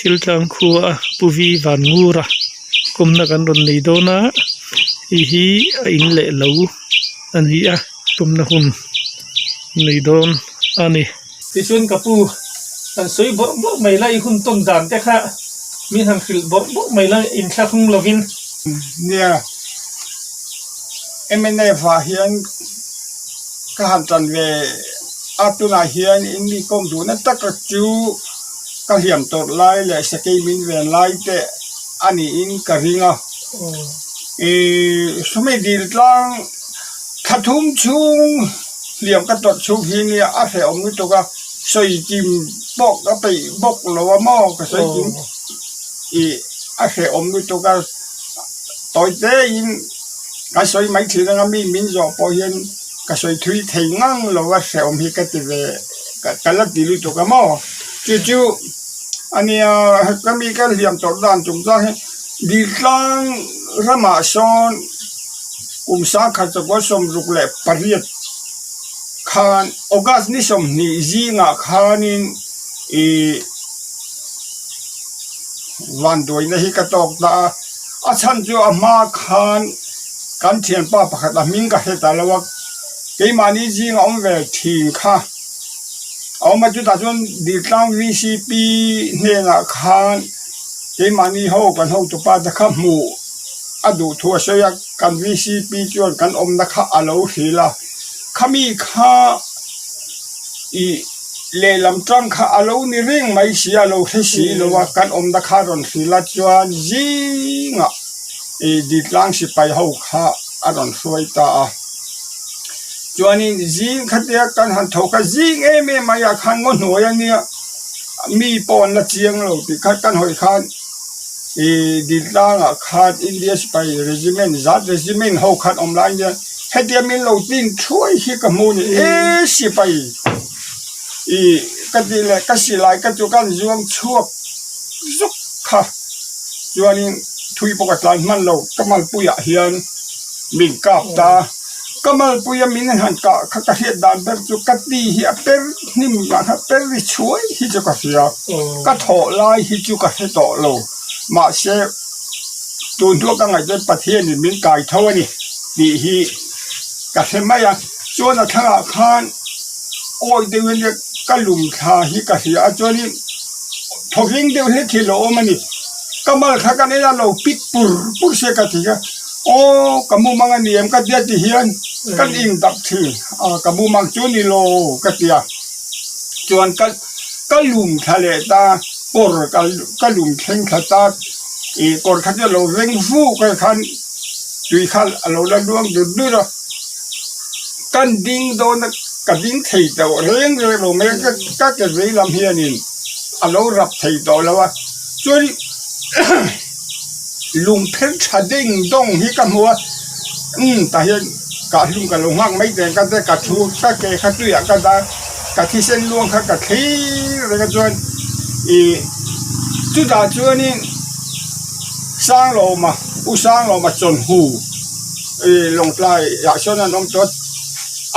Thil tlang khua Pu Vi Van Ngura kawmna kan rawn nei dawn a hei hi a in leh lo a ni a tumna hun nei dawn a ni. Tichuan ka pu han sawi bawrh bawrh mai la i hun tawn dan te kha min han hrilh bawrh bawrh mai la inthlahrung lovin. Nia, mnf ah hian ka han tan ve a tunah hian in mi kawm duhna taka chu ka hliam tawrh lai leh sakei min ven lai te a niin ka ring a. Ih sawmi dil tlang thla thum chhung hliam ka tawrh chhung hi nia a hrehawm lutuk a, sawi kim pawh ka peih bawk lo a maw ka sawi kim ih a hrehawm lutuk a tawi te in ka sawi mai thin anga mi min zawh pawh hian ka sawi thui thei ngang lo a hrehawm hi ka ti ve ka la ti lutuk a maw chu chu ania ka mi ka hliam tawrh dan chung chuan hi Diltlang ramah sawn kum sangkhat chakua 68 khan August ni 20 zingah khanin ih vanduaina hi ka tawk ta a a chhan chu a hma khan kan thianpa pakhat a hming ka hre ta lo a keimahni zinga awm ve thin kha a awm a chutah chuan Diltlang V_C_P hnenah khan keimahni ho kan hotupa te kha hmuh a duh thu a sawi a kan V_C_P chuan kan awmna kha a lo hril a khami kha ih lehlam tang kha a lo ni reng mai si a lo hre si lo a kan awmna kha a rawn hril a chuan zingah ih Diltlang sipai ho kha a rawn hruai ta a chuanin zing khatia kan han tho kha zing em em mai ah khan ngaw hnuai a nia mi pawh an la chiang lo tih kha kan hawi khan ih Diltlangah khan India sipai regiment zat regiment ho khan awm lai nia Hetia min lo tin thuai hi ka hmu ni e sipai i ka tih leh ka silai ka chu kan zuang chhuak zuk kha chuanin thui pawh ka tlan hman lo ka malpuiah hian min kap ta ka malpuia min han kah kha ka hriat dan ber chu ka ti hi a per hnim lah kha per ri chhuai hi chu ka hria ka thawh lai hi chu ka hre tawh lo mahse. Tun hnuah ka ngaihtuah Pathianin min kai tho a ni tih hi ka hre mai a, chuan a thlangah khan awi deuhin ka lum thla hi ka hria a chuanin thawveng deuh hlek hi a lo awm a ni. Ka mal kha kan en a lo pik pur pur se ka ti a, aw ka mumang a ni em ka tia ti hian kan indap thin a ka mumang chu ni lo ka ti a, chuan ka. Ka lum thla leh ta kawr ka lum thleng thla ta ih kawr kha chu a lo veng vuk a khan tui kha a lo la luang dur dur a kan ding dawn a ka ding thei tawh reng reng lo mai a ka ke vei lam hianin a lo rap thei tawh lo a chuan lung pher tha ding dawng hi ka hmu a umm tah hian kah hlum ka lo nghak mai teh ka ka thu ka ke kha tuiah ka dah. Ka thisen luang kha ka thlir reng a chuan ih chutah chuanin Sanglawma U Sanglawma chawnhu ih Lawngtlai ah sawn an awm tawh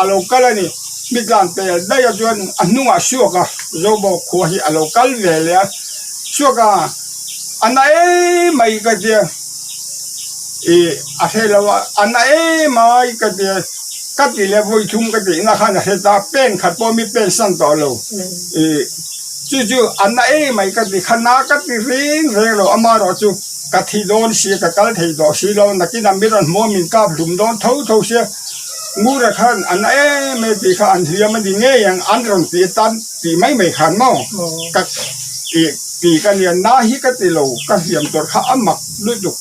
a lo kal a ni mi tlan pel daih a chuan a hnungah suak a Zobawk khua hi a lo kal ve leh a suak a a na em mai ka tia ih a hre lo a a na em mai ka tia. Ka ti leh vawi thum ka tih na khan a hre ta, pen khat pawh mi pen san tawh lo. Ih chu chu a na em mai ka ti kha na ka ti reng reng lo amaherawh chu ka thi dawn si ka kal thei tawh si lo nakinah mi rawn hmu a min kap hlum dawn tho tho sia Ngura khan a na em mai tih kha an hliam a ni ngei ang an rawn ti tan tih mai mai khan maw ka ih ti ka nia na hi ka ti lo ka hliam tawrh kha a mak lutuk.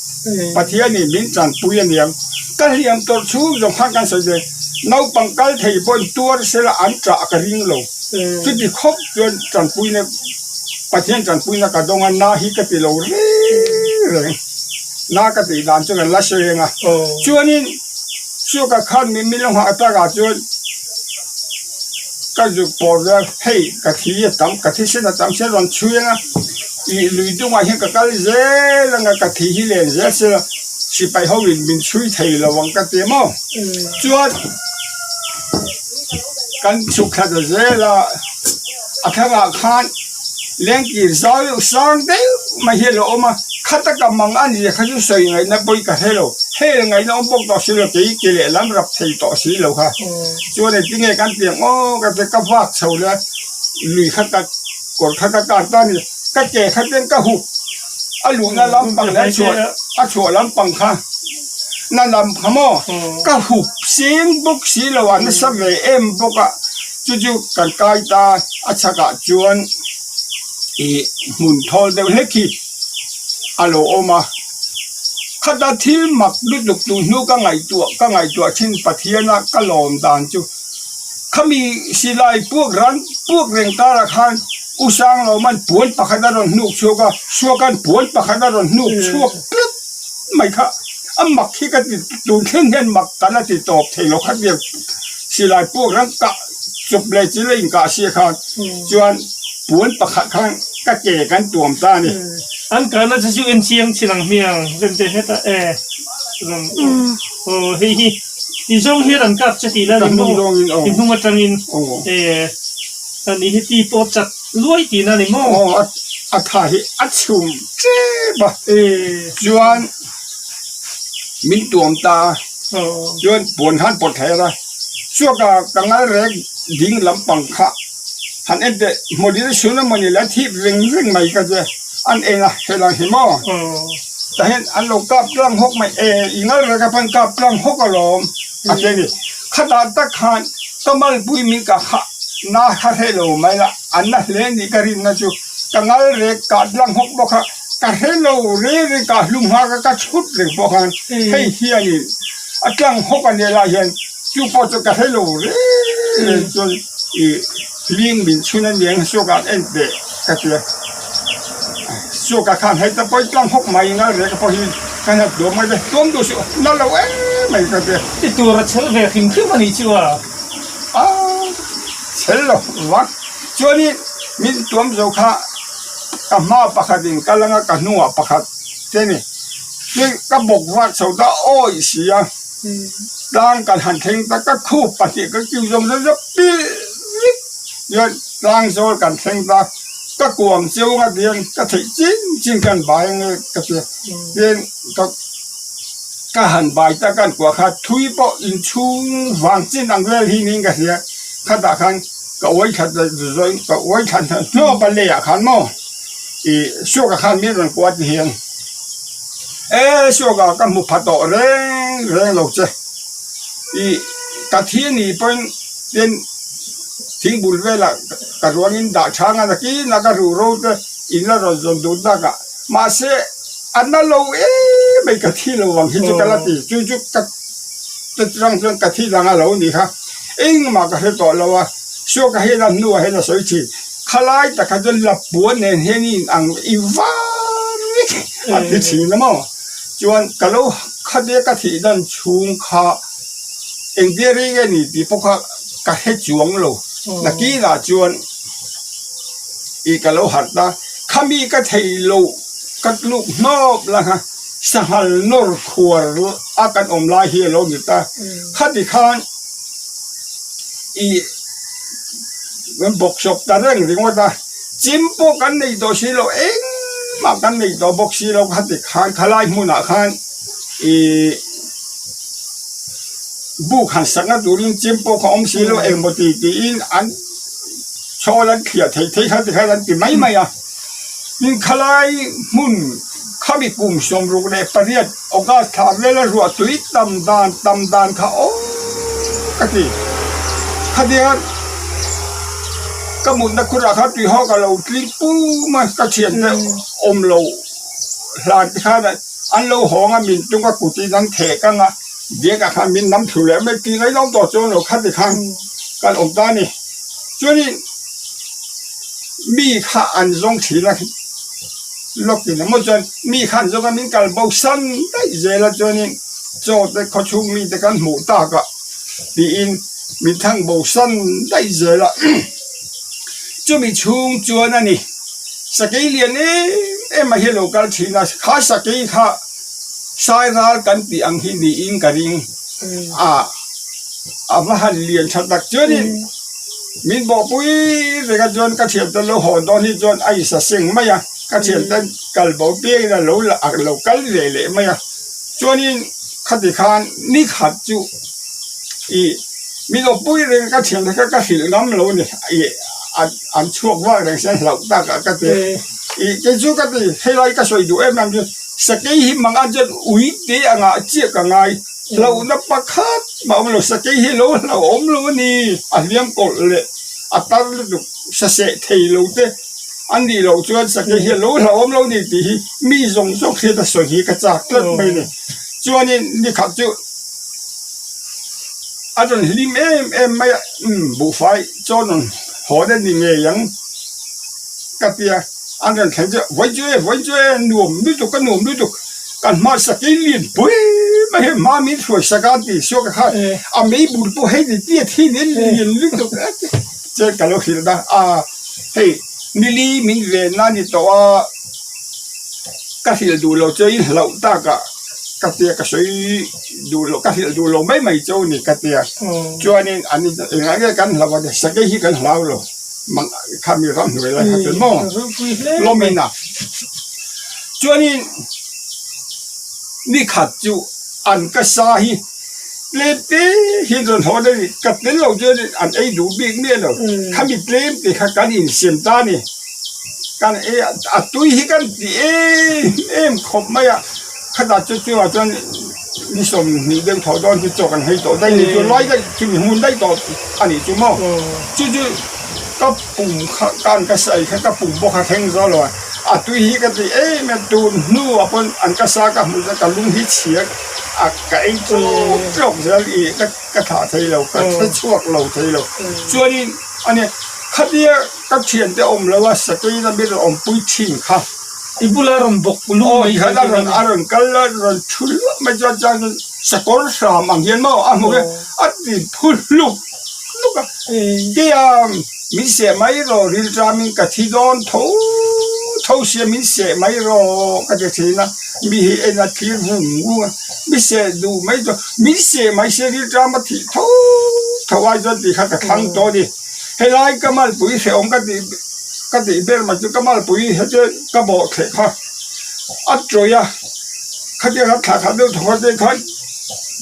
Pathianin min tanpui a niang. Ka hliam tawrh chhung zawng khan kan sawi ve, naupang kal thei pawhin tuar sela an ṭah ka ring lo. Chuti khawp chuan tanpuina, Pathian tanpuina ka dawng a, na hi ka ti lo reng reng. Na ka tih dan chu kan la hre reng a. Chuanin Suaka khan min min lo nghah takah chuan ka zuk pawh vel, hei ka thi a tam, ka thisen a tam sia rawn chhui ang a. Ih lui dungah hian ka kal zel anga ka thi hi len zel sela sipai ho in min chhui thei lo ang ka ti maw chuan kan chhuk thla ta zel a a thlangah khan. Lengkir zau deuh sang deuh mai hi a lo awm a, khata ka mang a nia kha chu sawi ngaihna pawi ka hre lo, hel ngaihna awm bawk tawh si lo kei ke lehlam rap thei tawh si lo kha. Chuan engtin nge kan piang aw ka ti ka vak chho leh a, lui kha ka kawr kha ka kar ta a ni, ka ke kha ten ka hup a luhna lampang leh a chhuah a chhuah lampang kha na lam kha maw ka hup sing bawk si lo a nasa ve em bawk a. Chu chu kan kai ta a chhakah chuan ih hmun thawl deuh hlek hi a lo awm a, khata thil mak lutuk tu hnu ka ngaihtuah ka ngaihtuah thin Pathiana ka lawm dan chu khami silai puak ran puak reng karah khan U Sangloman puan pakhat a rawn hnuk chhuak a, Suaka'n puan pakhat a rawn hnuk chhuak tlat mai kha a mak hi ka ti tun thleng hian mak ka la ti tawp thei lo khatiang silai puak ram kah chawp leh chil a inkah sia khan chuan puan pakhat khan ka ke kan tuam ta a ni. An kahna che chu en chiang chin ang hmiang rem te hetah e rawn aw hei hi ti zawng hian an kap che tih la ni maw i hnung atangin e ani hi ti pawh chat luai tihna ni maw. Aw a tha hi a chhum tep a chuan min tuam ta a chuan puan khan pawt thei a chuak a ka ngal rek ding lampang kha han en teh hmawlh in sun emaw ni le a thip veng veng mai ka che an en a helang hi maw tah hian an lo kap tlang hawk mai e i ngal rek a pawn kap tlang hawk alawm a ti a ni khatah tak khan ka malpui min ka khah na kha hreh lo mai la an na hle ni ka rinna chu ka ngal rek kah tlang hawk bawk a. Ka hre lo reng reng ka hlum nghak a, ka chhut reng pawh khan hei hianin a tlang hawk a nia lai hian chu pawh chu ka hre lo reng reng chuan ih hling min chhun a niang suakah an en teh ka ti a, suakah khan hei ta pawh hi tlang hawk mai ngal reng pawh hi ka hna tuam mai te tuam duh suh na lo em mai ka ti a. I tur a chhel ve hrim hrim a nih chu a. A chhel lo vak chuanin min tuam zo kha. Ka hma pakhat in kal anga ka hnungah pakhat te ni. Tin ka bawk vak chho ta awih si a, tlang kan han thleng ta ka khup pahnih ka kiu zawng zawng zawng pilh vek hian tlang zawl kan thleng ta ka kuang cheu nga tihian ka theih chin chin kan bai ange ka ti a. Tin ka ka han bai ta kan kuah kha thui pawh inchhung vang chin ang vel hi niin ka hria khatah khan. Ka uai that zawih ka uai that hnawp a leiah khan maw ih suaka khan min rawn kuah ti hian e suaka ka hmu pha tawh reng reng lo che ih ka thi a nih pawhin tin thingbul velah ka ruangin dah chhang a nakin a ka ruh ro te in la rawn zawn duh takah mahse a na lo em mai ka thi lo vang hi chu ka la ti chu chu ka chutang chuan ka thi dang a lo nih kha. Engmah ka hre tawh lo a, Suaka hian a hnuah hian a sawi thin. Khalai takah chuan Lapua nen hian i inang i var vek a ti thin a maw? Chuan ka lo khatia ka thih dan chhung kha engtia ri nge ni tih pawh kha ka hre chuang lo. Nakinah chuan ih ka lo harh ta, khami ka thei lo ka tluk hnawp la kha sanghal nawr khuar a kan awm lai hi a lo ni ta. Khati khan ih kan bawk chawp ta reng ringawt a, chim pawh kan nei tawh si lo, engmah kan nei tawh bawk si lo khati khan khalai hmunah khan ih buk han sakna turin chim pawh kha awm si lo engmaw ti tiin an chhawl an thliah theih theih kha ti khan an ti mai mai a, tin khalai hmun khami kum 68 August thla vela ruah tui tam dan tam dan kha aw ka ti. Khatiang ka mutna khurah kha tui ho ka lo tling pum a, ka thiante awm lo hlan te khan an lo hawng a min tung a kutin an theh kang a, biakah khan min nam thlu leh mai tih ngaih lo tawh chuan lo khati khan kan awm ta a ni. Chuanin mi kha an zawng thin a. Lawk in emaw chuan mi khan zawng a min kal bo san daih zel a chuanin chaw te khaw chhung mi te kan hmuh tak a tiin min thang bo san daih zel a chumi chhung chuan a ni sakei lian em em a hi lo kal thin a kha sakei kha sai ral kan tih ang hi niin ka ring a a va han lian tha tak chuanin. Min bawhpui reng a chuan ka thiante lo hawn dawn hi chuan a insa seng mai a, ka thiante kal bo piangin a lo la a lo kal ve leh mai a. Chuanin khati khan ni khat chu ih min awpui reng a ka thiante kha ka hrilh ngam lo a ni ih an chhuak vak reng sia hlauh tak ah ka ti a. Ih kei chu ka ti helai ka sawi duh em em chu sakei hi mang a chuan ui te angah chiah ka ngai. Hlauhna pakhat mah awm lo, sakei hi lo hlauhawm lo a ni. A hliam kawlh leh a tar lutuk saseh thei lo te a nih loh chuan sakei hi a lo hlauhawm lo a ni tih hi mi zawng zawng hriat a sawi hi ka chak tlat mai a ni. Chuanin nikhat chu a rawn hlim em em mai a, umm buhfai chaw rawn haw daih ni ngei ang ka ti a, an rawn thleng chu vawi chu e vawi chu e nuam lutuk ka nuam lutuk. Kan hma sakei lian pui mai hi hma min hruai sak a tih suak a khan a mei bul pawh hei ni tiat hi nen lian lutuk a ti che ka lo hrilh a a hei nili min ven na ni tawh a ka hrilh duh lo che in hlauh tak ah ka tia ka sawi duh loh ka hrilh duh lo mai mai chauh a ni ka tia chuanin an engah nge kan hlauh a sakei hi kan hlau lo mang khami ramhnuai lai kha chuan maw lawmin a. Chuanin ni khat chu an ka sa hi tlem te hi rawn haw daih a ni, ka tel lo chuan an ei duh bik miah lo, khami tlem te kha kan insem ta a ni, kan ei a, a tui hi kan ti em em khawp mai a, khatah chu chungah chuan ni 20 deuh thaw dawn chu chaw kan hei tawh daih a ni chu lai daih chumi hmun daih tawh a nih chu maw, chu chu ka pum kha ka an ka sa ei kha ka pum pawh kha thleng zo lo a. A tui hi ka ti em em tun hnuah pawn an ka sa ka hmuh chuan ka lung hi chhia a ka ei tlawk tlawk zel i ka ka thlah thei lo ka hre chhuak lo thei lo chuanin a nia khatia ka thiante awm lo a sakei na ber awmpui thin kha. I bula rawn bawk lung mai kha a rawn a rawn kal a rawn thu luah mai chuan chuan sakawr hram ang hian maw a hmu a ti phu hluk hluk a tia. Min seh mai rawh rilṭamin ka thi dawn tho tho sia min seh mai rawh ka ti thin a, mi hi en a thlir vung vung a, mi seh duh mai chuan min seh mai sia rilṭam a thih tho tho ai chuan tih kha ka thlang tawh a ni. Helai ka malpui hrehawm ka tih ka tih ber mai chu ka malpui hetiang ka bawh thleh kha a tawih a, khatiang kha thla khat deuh thawk a te khan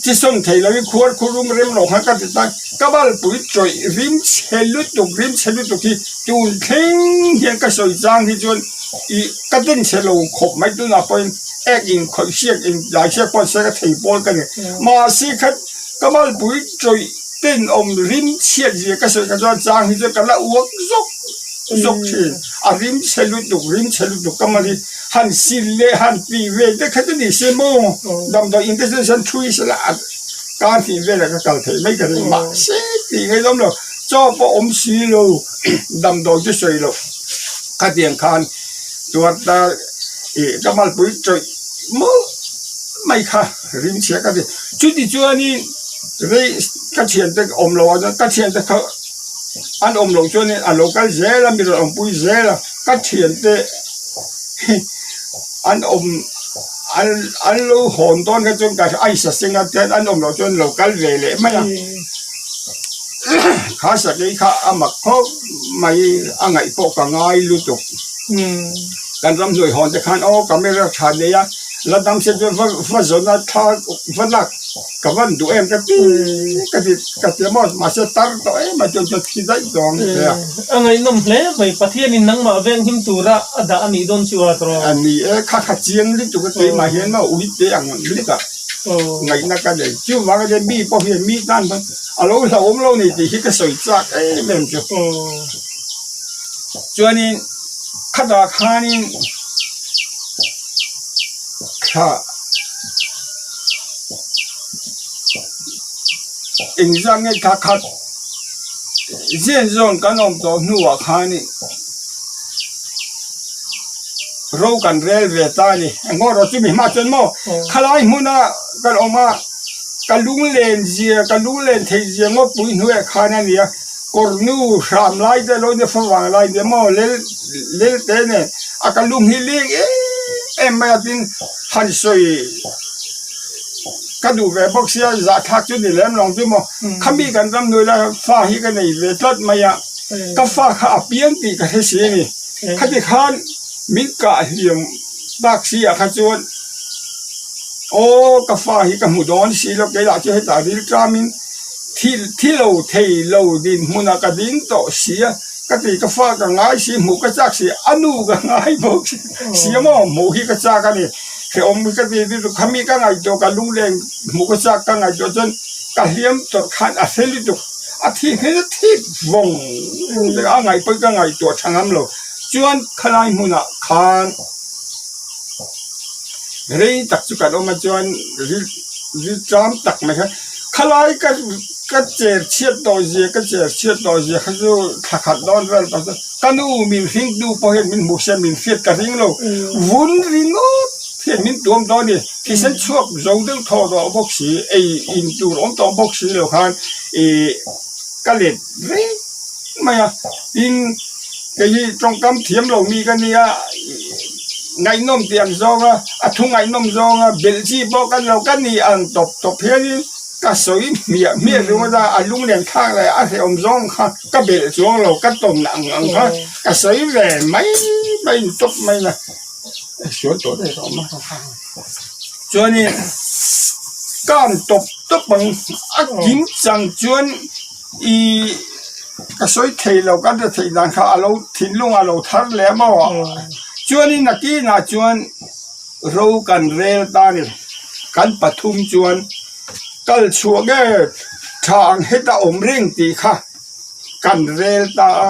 chi sawn thei lovin khuar khu rum rem lo khan ka ti ta. Ka balpui tawih rim chhe lutuk rim chhe lutuk hi tun thleng hian ka sawi chang hi chuan ih ka den chhe lo khawp mai tunah pawhin ek in khawih hriak in lai hriak pawh se ka thei pawl ka ni mahse khat ka balpui tawih tenawm rim chhiat zia ka sawi kha chuan chang hi chuan ka la uak zawk zawk thin a rim chhe lutuk rim chhe lutuk ka mali han sil leh han tih ve te kha chu ni se maw damdawi in te chuan sawn thui sela a. Kar tih velah ka kal theih mai ka ring mahse tih ngaih lawm lo chaw pawh awm si lo damdawi chu sawi loh khatiang khan tuarta ih ka malpui tawih mawlh mai kha rim chhia ka ti chuti chuanin rei ka thiante awm loh ah chuan ka thiante kha an awm loh chuanin a lo kal zel a mi rawn awmpui zel a ka thiante an awm. An lo hawn dawn kha chuan ka a insa seng a tian an awm loh chuan lo kal ve leh mai a kha sakei kha a mak khawp mai a ngaih pawh ka ngai lutuk kan ramhnuai hawn te khan aw camera tha nei a la dam se chuan va va zawna thla va lak ka van duh em ka ti ka ti ka ti a maw mahse tar tawh em a chuan chuan thi daih tawh ang che a. A ngaihnawm hle mai Pathianin nangmah veng him tura a dah a nih dawn chu a tawh. A ni e, kha kha chiang lutuk a keimah hian maw ui te ang hlek a ngaihna ka nei. Chuvang a mi pawh hian mi tan pawn a lo hlauhawm lo ni tih hi ka sawi chak em em chu. Chuanin khatah khanin thla Engzah nge thla khat zen zawn kan awm tawh hnuah khan ro kan rel ve ta a ni. Engmaw erawh chumi hma chuan maw khalai hmuna kan awm a, ka lunglen zia ka lunglen theih zia ngawtpui hnuaiah khan a ni a, kawrnu hram lai te lo nia favang lai nia maw lel lel te nen a ka lung hi leng em em mai a tin han sawi. ka duh ve bawk sia zahthlak chu ni lem lo chu maw khami kan ram nuai la fa hi ka nei ve tlat mai a ka fa kha a piang tih ka hre si a ni khati khan min kah hliam tak si ah kha chuan aw ka fa hi ka hmu dawn si lo kei lah chu hetah ril tlam in thi thi lo thei lo dinhmunah ka ding tawh si a ka ti ka fa ka ngai si hmuh ka chak si a nu ka ngai bawk si a maw hmuh hi ka chak a ni. Hrehawm hi ka ti lutuk khami ka ngaihtuah ka lungleng hmuh ka chak ka ngaihtuah chuan ka hliam tawrh khan a hre lutuk a thih hmel a thip vawng vawng a ngaih pawhin ka ngaihtuah tha ngam lo chuan khalai hmunah khan rei tak chu kan awm a chuan ril ril ṭam tak mai khan khalai ka ka cher chhiat tawh zia ka cher chhiat tawh zia kha chu thla khat dawn vel tawh chu ka nu min hring tu pawh hian min hmuh se min hriat ka ring lo vun ringawt hian min tuam dawn a ni thisen chhuak zo deuh thaw tawh bawk si ei in tur awm tawh bawk si lo khan ih ka let reng mai a tin kei hi tawngkam thiam lo mi ka nia ngaihnawm tih ang zawnga a thu ngaihnawm zawnga belh chi pawh ka ni lo ka ni ang tawp tawp hianin ka sawi hmiah hmiah ringawt a a lunglen thlak leh a hrehawm zawng kha ka belh chuang lo ka tawn ang ang kha ka sawi ve mai mai in tawp mai la sual tawh daih rawh awm a chuanin ka han tawp tawp ang a kim chang chuan ih ka sawi thei lo ka hre theih dan kha a lo thinlung a lo thar leh a maw chuanin nakinah chuan ro kan rel ta a ni kan pathum chuan kal chhuah nge tha ang heta awm reng tih kha kan rel ta a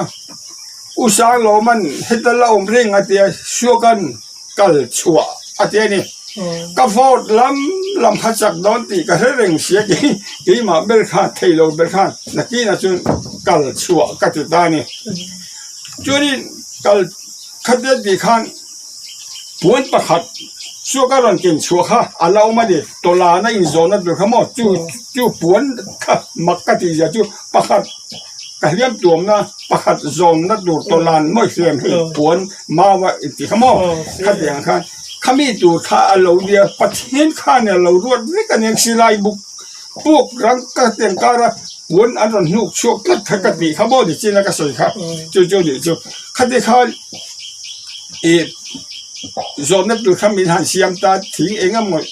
U Sanglawman heta la awm reng a tia Suakan kal chhuah a ti a ni. Ka vote lam lam kha chak dawn tih ka hre reng sia kei keimah ber khan thei lo ber khan nakinah chuan kal chhuah ka ti ta a ni. Chuanin kal khatia tih khan puan pakhat suak a rawn ken chhuah kha a la awm a ni tawlana inzawhna tur kha maw chu chu puan kha mak ka tih zia chu pakhat ka hliam tuamna pakhat zawnna tur tawlan mawi hliam hei puan mau a intih kha maw khatiang khan khami tur kha a lo nia Pathian khan a lo ruat vek a nia silai buk puk rang ka tiang kar a puan an rawn hnuk chhuak tlat kha ka tih kha maw ni chin a ka sawi kha chu chu nih chu khati khan ih zawhna tur kha min han siam ta thing eng emaw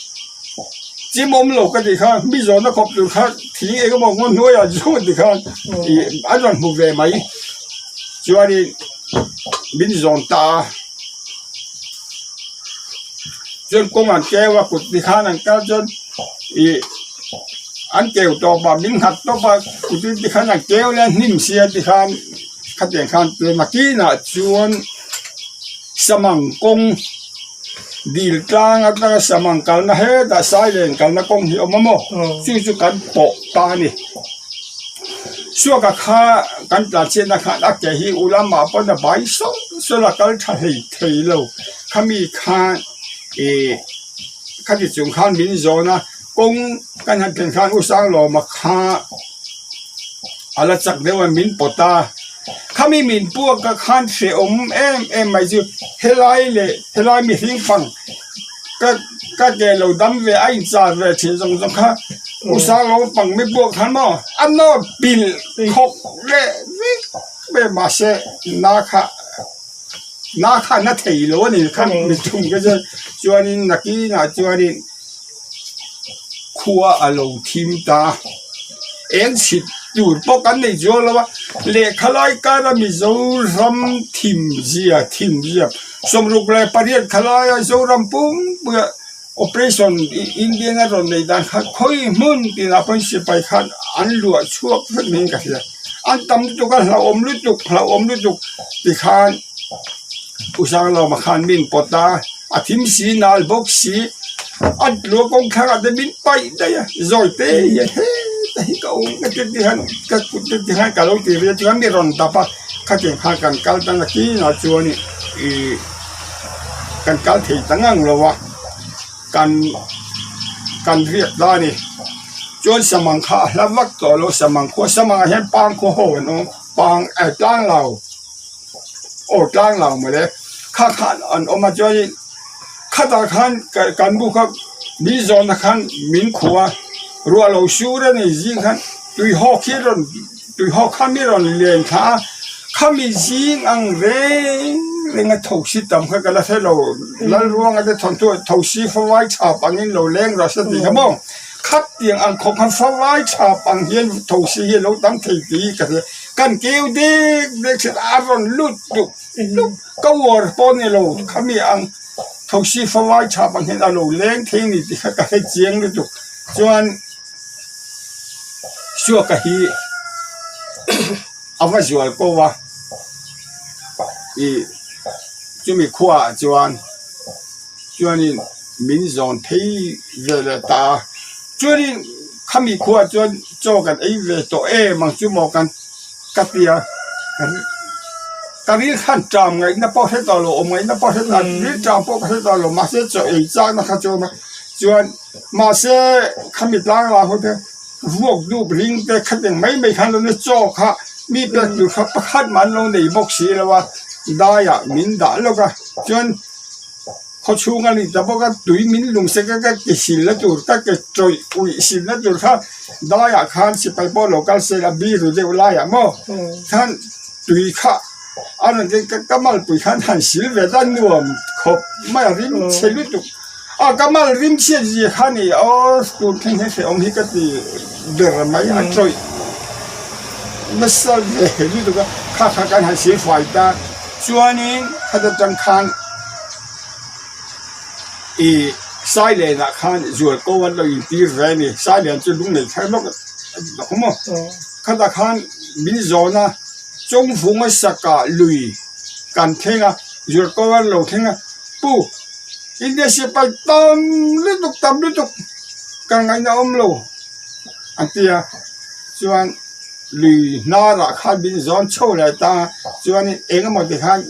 chim awm lo ka tih kha mi zawhna khawp tur kha thing eng emaw ngaw hnuaiah zawng ti khan ih an rawn hmu ve mai chuanin min zawn ta a chuan kawng an keu a kut ti khan an kal chuan ih an keu tawp a min nghat tawp a kut ti khan an keu leh a hnim sia ti khan khatiang khan nakinah chuan samang kawng dil tlang atanga samang kalna hetah sailen kalna kawng hi a awm a maw chu chu kan pawh ta a ni suaka kha kan tlan chhiatna khan a ke hi u lamah pawn a bai sawk sawk a kal tha hlei thei lo khami khan ih khati chung khan min zawn a kawng kan han thlen khan u Sanglawma kha a la chak deuh a min pawt a khami min puak a khan hrehawm em em mai chu helai leh helai mihring pang ka ka ke lo dam ve a inchar ve thin zawng zawng kha u Sanglawma pang mi puak khan maw a nawr pilh khawk leh vek mai mahse na kha. Na khan a thei lo a ni khan mithum te chuan chuanin nakinah chuanin khua a lo thim ta eng chhit tur pawh kan nei chuang lo a lehkha lai kara Mizoram thim zia thim zia 68 khalaia Zoram pumpuia operation Indian a rawn nei dan kha khawi hmun tinah pawhin sipai khan an luah chhuak vek niin ka hria an tam lutuk a hlauhawm lutuk hlauhawm lutuk tikhan U Sanglawma khan min pawt a a thim si nal bawk si a tlua kawng thlangah te min paih daih a zawi te hian heta hi ka awm ka ti tihian ka kut te tihian ka lo ti ve chuan mi rawn dap a khatiang khan kan kal tan a kinah chuan ih. Kan kal thei ta ngang lo a, kan kan riak ta a ni. Chuan samang kha a hla vak tawh lo, samang khua samangah hian pang khaw ho an awm, pang eh tlang lo aw tlang lo mawle kha khan an awm a chuanin khatah khan kan bu kha. Min zawnna khan min khuh a, ruah lo sur a ni zing khan tuihawk hi rawn tuihawk kha mi rawn len thla a, khami zing ang reng reng a thosi tam kha ka la hre lo, Lalruanga te thawnthu ah thosi fawai chhap angin lo leng rawh se tih kha maw, khatiang ang khawp khan fawai chhap ang hian thosi hi a lo tam thei tih hi ka hria, kan keu dek dek thin a, a rawn lut dup dup ka uar pawh a ni lo khami ang. Thosi fawai tha pang hian a lo leng thei a ni tih kha ka hre chiang lutuk chuan Suaka hi a va zual ko a ih chumi khuaah chuan chuanin min zawn phei ve leh ta a chuanin khami khuaah chuan chaw kan ei ve tawh em ang chu maw kan Ka ti a, ka ril khan ṭam ngaihna pawh hre tawh lo, awm ngaihna pawh hre tawh lo, ril ṭam pawh ka hre tawh lo, mahse chaw ei chakna kha chu a awm a, chuan mahse khami tlang lah ho te vuak dup ring te khateng mai mai khan lo nia chaw kha mi pek tur kha pakhat mah an lo nei bawk si lo a, daiah min dah lawk a, chuan. Khaw chhung a ni ta bawk a, tui min lung sek a ka ke silna tur ka ke tawih uih silna tur kha daiah khan sipai pawh lo kal sel a biru deuh laiah maw khan tui kha a rawn ken ka ka malpui khan han sil ve ta nuam khawp mai a rim chhe lutuk a ka mal rim chhiat zia kha ni aw tun thleng hian hrehawm hi ka ti ber mai a tawih nasa ve lutuk a kha kha kan han sil fai ta. Chuanin khata tang khan ih Sailenah khan zualko an lo intir ve a ni. Sailen chu lung nei thar lawk a ni bawk maw. Khata khan min zawn a, Chawngvunga saka lui kan thleng a, zualko an lo thleng a, Pu, India sipai tam lutuk tam lutuk kan ngaihna awm lo an ti a, chuan. Lui hnarah khan min zawn chho leh ta a, chuanin eng emaw ti khan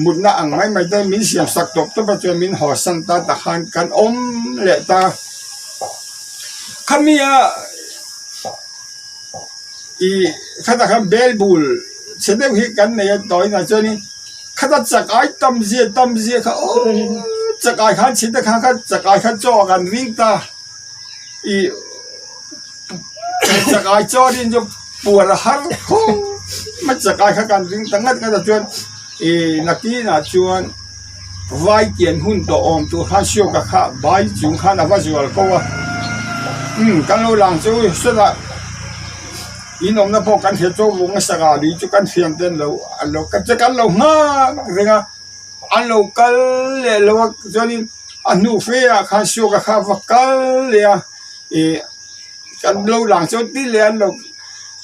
mutna ang mai mai te min siam sak tawp tawp a chuan min haw san ta ta khan kan awm leh ta. Khami a ih khatah khan bel bul chhe deuh hi kan nei a tawina chuanin khata chak ai tam zia tam zia kha aw chak ai khan chhit te khan kha chak ai kha chaw kan ring ta. Ih chakai chuanin chu puar a har khawp mai chakai kha kan ring ta ngat ngat a chuan ih nakinah chuan vai kian hun tawh awm tur khan siawka kha vai chung khan a va zual ko a umm kan lo lang chu sawtah in awmna pawh kan hre chauh vung a sangha lui chu kan thian te an lo an lo kan lo nghak reng a. An lo kal leh lo a chuanin a hnu fe ah khan suak a kha va kal leh a ih kan lo lang chuan ti leh an lo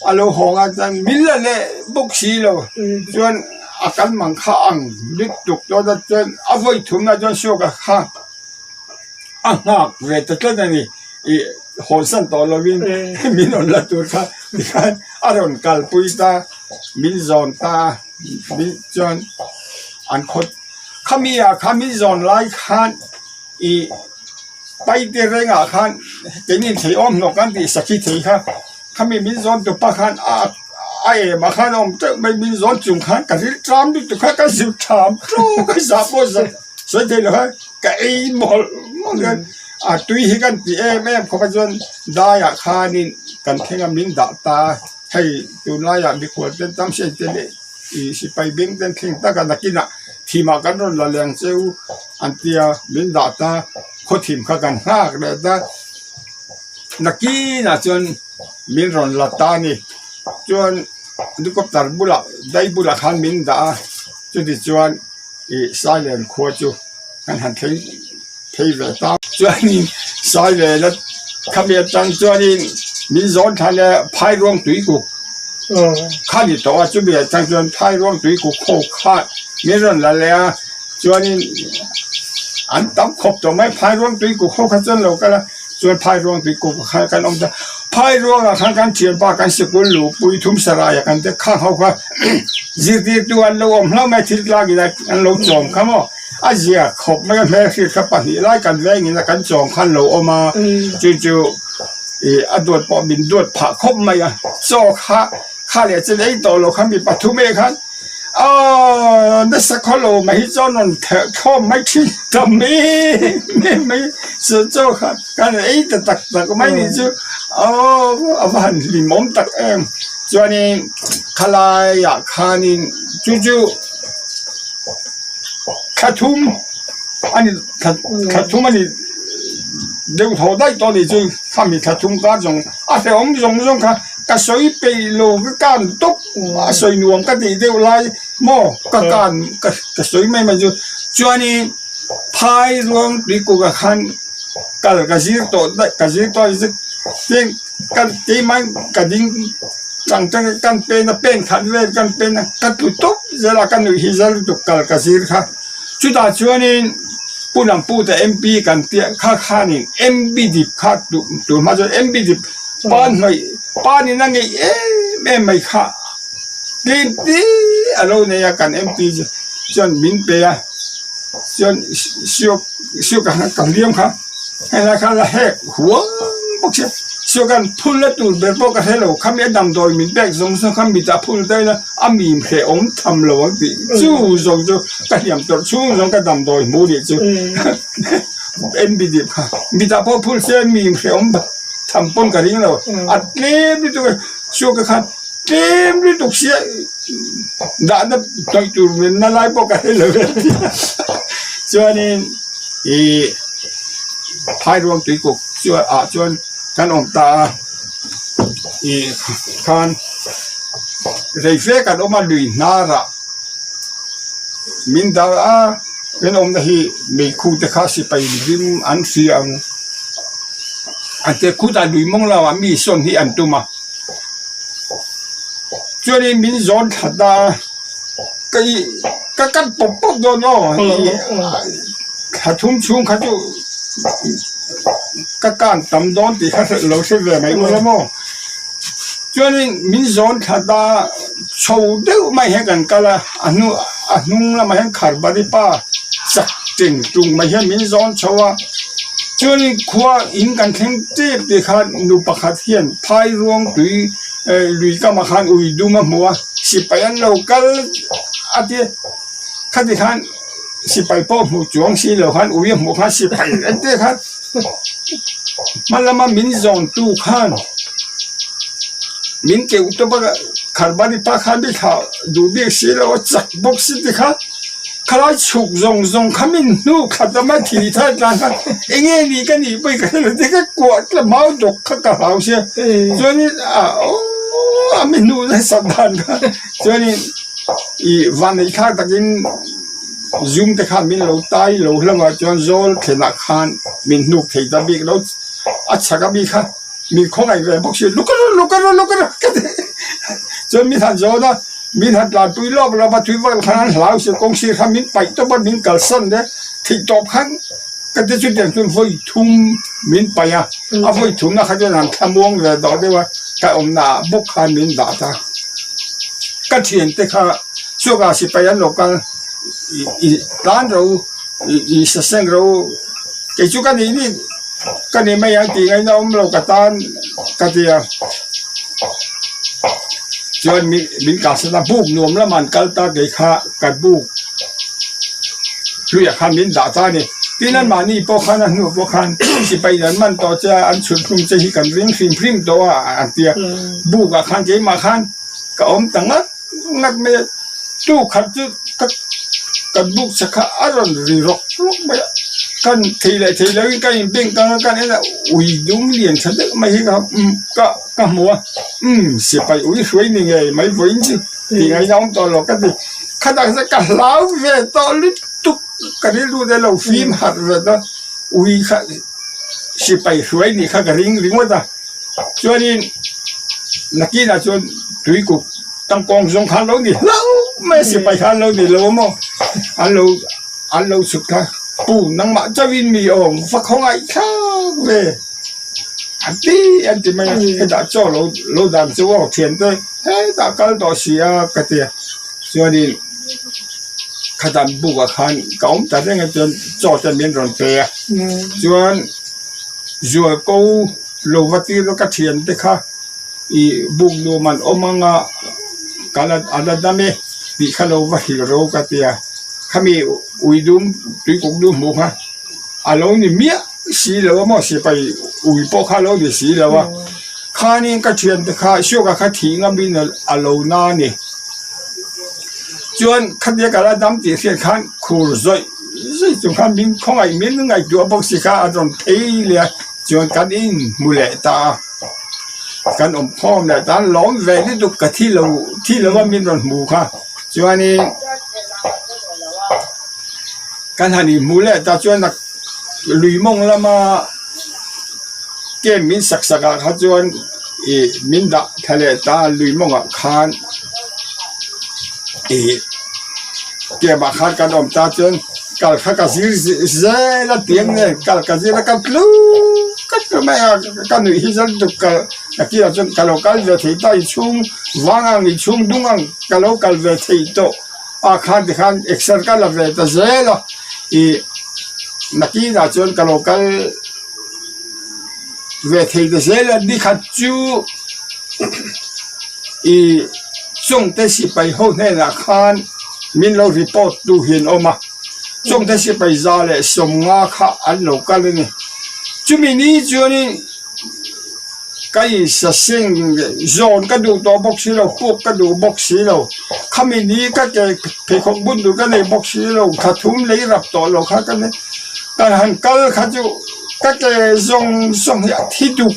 a lo hawng a chuan min la leh bawk si lo chuan a kal mang kha ang lutuk dawn a chuan a vawi thumna chuan suak a kha a nghak ve ta tlat a ni ih hawnsan tawh lovin min rawn la tur kha tikhan a rawn kalpui ta min zawn ta a. Min chuan an khawt khami ah khan min zawn lai khan ih paite rengah khan keini thei awm hlawk kan tih sakhi thei kha khami min zawn tu pa khan a a em ah khan a awm teuh mai min zawn chung khan ka ril ṭam lutuk kha ka zir ṭham ṭuk a zah pawh zah sawi thei lo khan ka ei mawlh mawlh hian a tui hi kan ti em em khawp a chuan daiah khanin kan thleng a min dah ta a. Hei tunlaiah mikhual ten tam hriat te leh ih sipai beng ten thleng tak a nakinah thimah kan rawn la leng cheu an tia min dah ta khawthim kha kan nghak leh ta nakinah chuan min rawn la ta a ni chuan helicopter bulah dai bulah khan min dah a chuti chuan ih Sailen khua chu kan han thleng phei ve ta chuanin Sailen a khami atang chuanin min zawn thla leh Phairuang tuikuk kha ni tawh a chumi atang chuan Phairuang tuikuk ho kha min rawn la leh a chuanin an tam khawp tawh mai Phairuang tuikuk ho kha chuan lo kal a chuan Phairuang tuikuk kha kan awm ta Phairuangah khan kan thianpa kan sikul luhpui Thumsaraiah kan te khang ho kha zirtirtu an lo awm hlauh mai thil tlangin an lo chawm kha maw. A zia khawp mai a hmelhriat kha pahnih lai kan vengin a kan chawm khan lo awm a chu chu ih a duat pawh min duat phah khawp mai a chaw kha kha leh chen ei tawh lo kha mi pathum eh khan. Aw nasa khaw lo mai hi chuan rawn thelh thlawm mai thin ta mai mai mai chu chaw kha kan ei ta tak tak mai ni chu aw a va han hlimawm tak em chuanin khalaiah khanin chu chu thla thum a ni thla thum a ni deuh thaw daih tawh a ni chu khami thla thum kar zawng a hrehawm zawng zawng kha. Ka sawi peih lo ka kan tawp a sawi nuam ka tih deuh lai maw ka kan ka sawi mai mai chu chuanin phai ruang tui kuk ah khan kal ka zir tawh daih ka zir tawh a tin ka keimah ka ding tang tang a kan pen a pen khat vel kan pen a ka tlu tawp zel a ka nuih hi zal lutuk kal ka zir kha chutah chuanin Pu Lamputa M P kan piah kha khanin M B dip kha tur hma chuan M B dip Pan hnawih pan in a ngeih em em mai kha tlem te a lo nei a kan MP chu chuan min pe a chuan siok siok ah ka hliam kha helai kha la hek huam bawk sia siok an phul na tur ber pawh ka hre lo khami a damdawi min pek zawng zawng kha mitah phul daih a a mim hrehawm tham lo ang tih chu zawng chu ka hliam tawrh chhung zawng ka damdawi hmuh nih chu MB dip kha mitah pawh phul se mim hrehawm. Tham pawn ka ring lo a tlem lutuk a chhuak a khan tlem lutuk sia dahna hnawih tur menna lai pawh ka hre lo ve chuanin ih phairuang tuikuk chuan ah chuan kan awm ta a ih khan rei fe kan awm a lui hnarah min dal a min awmna hi meikhu te kha sipai rim an hria ang an te khutah lui mawng lamah mi sawn hi an tum a chuanin min zawn that a ka ih ka kat pawp pawp dawn aw thla thum chhung kha chu ka kan tam dawn tih kha lo hre ve mai ula maw. Chuanin min zawn that a, chho deuh mai hian kan kal a, a hnu a hnung lamah hian Kharbari pa chak teng tung mai hian min zawn chho a, chuanin khua in kan thleng tep tih khan nu pakhat hian phai ruang tui lui kamah khan ui dum a hmu a, sipai an lo kal a tia khati khan sipai pawh hmuh chuang si lo khan ui a hmuh khan sipai an tia khan. Hma lama min zawn tu khan min keuh tawp a Kharbari pa khan mi thlah duh bik si lo a chak bawk si ti kha khalai chhuk zawng zawng kha min hnu khat a mai thih thai tlan khan eng nge ni ka nih pawh i ka hre lo ti ka kuah tlat mau dawk kha ka hlau sia chuanin a aww a mi hnu nasa dan kha chuanin ih vanneih thlak takin. Zum te khan min lo tai lo hlauh ah chuan zawl thlenah khan min hnuk thei ta bik lo a chhak a mi kha min khawngaih ve bawk si luk a luk a luk a ka ti chuan min han zawn a min han tlanpui lawk lawk a tui vak khan an hlau si kawng sir kha min paih tawp a min kalsan te theih tawp khan ka ti chutiang chuan vawi thum min paih a a vawi thumna kha chuan an thlamuang ve tawh deuh a ka awmna ah bawk khan min dah ta ka thiante kha. Chhuakah sipai an lo kal i tlan ro i saseng ro kei chu ka nih nih ka nih mai ang tih ngaihna awm lo ka tan ka ti a chuan min kalsan a buk nuam lamah an kal ta kei kha ka buk hluiah khan min dah ta a ni tin anmahni pawh khan a hnu pawh khan sipai an man tawh che a an chhun hlum che hi kan ring hrim hrim tawh a an ti a bukah khan keimah khan ka awm ta ngat. Ngat mai a, tu khat chu ka kan buk che kha a rawn ri rawk rawk mai a, kan thei leh thei lo in ka in beng kang a kan en a ui dum lian tha deuh mai hi ka ka ka hmu a umm sipai ui hruai ni ngei mai vawiin chu tih ngaihna awm tawh lo ka ti khatah chuan ka hlau ve tawh lutuk ka rilru te lo fim harh ve ta ui kha sipai hruai nih kha ka ring ringawt a. Chuanin nakinah chuan tuikuk tangkawng zawng khan lo ni hlauh mai a sipai khan lo ni lo maw an lo an lo chhuk kha pu nangmah chauhin mi awm va khawngaih thlak ve an ti an ti mai a hetah chaw lo lo dan chu aw thiante hetah kal tawh si a ka ti a chuanin khatan bukah khan ka awm ta reng a chuan chaw te min rawn pe a chuan. Zual ko lo va tir ka thian te kha ih buk nuam an awm ang a ka la a la dam e. tih kha lo va hrilh ro ka ti a, khami ui dum tuikuk dum hmuh kha a lo ni miah si lo a maw sipai ui pawh kha a lo ni si lo a, khanin ka thiante kha Suaka kha thih ngamin a lo na a ni. Chuan khatia ka la dam tih hriat khan khur zawih zawih chung khan min khawngaih min ngaihtuah bawk si kha a rawn phei leh a chuan kan inhmu leh ta a. Kan awm khawm leh ta an lawm ve lutuk ka thi lo thi lo a min rawn hmu kha chuanin kan han inhmu leh ta chuan lui mawng lama camp min sak sak ah kha chuan ih min dah thla leh ta lui mawngah khan ih camp ah khan kan awm ta chuan kal kha ka zir zel a tiang nen kal ka zir a ka tlu ka tlu mai a ka nuih hi zan tuk kal ka tirah chuan ka lo kal ve thei ta inchhung vang ang inchhung dung ang ka lo kal ve thei tawh a khan tikhan exer ka la ve ta zel a ih nakinah chuan ka lo kal ve thei ta zel a nikhat chu ih chungte sipai ho hnenah khan min lo report tu hi an awm a chungte sipai za leh sawmnga kha an lo kal a ni chumi ni chuanin ka insa seng zawn ka duh tawh bawk si lo puk ka duh bawk si lo khami ni ka ke pheikhawk bun tur ka nei bawk si lo thla thum lei rap tawh lo kha ka nei ka han kal kha chu ka ke zawng zawng hi a thi duk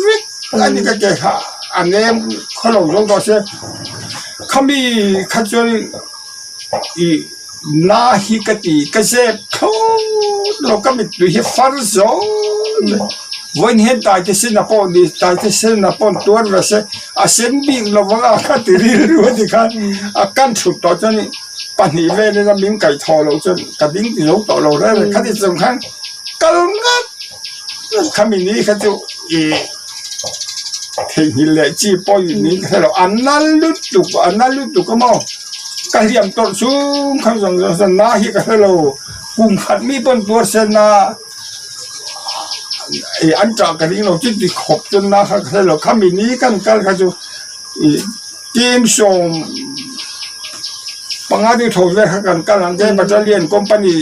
vek a ni ka ke kha a nem khawlo zawng tawh se khami kha chuan ih na hi ka ti ka zep thlawt lo ka mittui hi far zawng mai vawiin hian taite sen a pawh ni taite sen a pawh tuar ve se a sen bik lo vang a ka ti rilru a ti khan a kan thut tawh chuan pahnih velin a min kaih thaw loh chuan ka ding ti zo tawh lo reng reng khati chung khan kal ngat ngat khami ni kha chu ih theihnghilh leh chi pawh nih ka hre lo a nal lutuk a nal lutuk a maw ka hliam tawrh chung khan zawng zawng chuan na hi ka hre lo kum khat mi pawn tuar sen a ih an ṭah ka ring lo chu ti khawp chuan na kha ka hre lo khami ni kan kal kha chu ih team 15 deuh tho vel kha kan kal ang che battalion company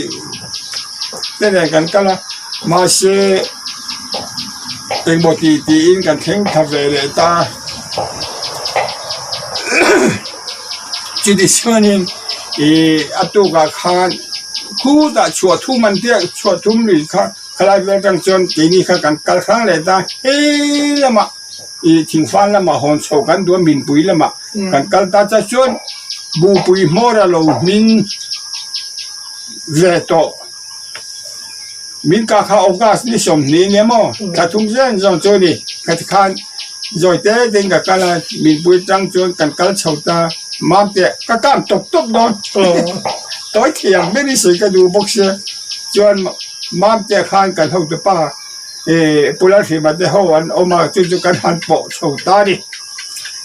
te nen kan kal a mahse engmaw tih tiin kan thleng thla ve leh ta chuti chuanin ih a tukah khan khutah chhuah thum an tia chhuah thum lui kha khalai vel atang chuan keini kha kan kal hrang leh ta hei lamah. Ih thingfan lamah hawn chho kan duh a minpui lamah kan kal ta cha chuan buhpui hmawr a lo hming ve tawh min kah kha August ni 20 nia maw thla thum zen zawng chu a ni ka ti khan zawi te te in ka kal a minpui atang chuan kan kal chho ta mam te ka kang tawp tawp dawn tawi thiam ber in sawi ka duh bawk sia chuan mam te khan kan hotu pa. Ih Pu Lalhrima te ho an awm a chu chu kan han pawh chho ta a ni.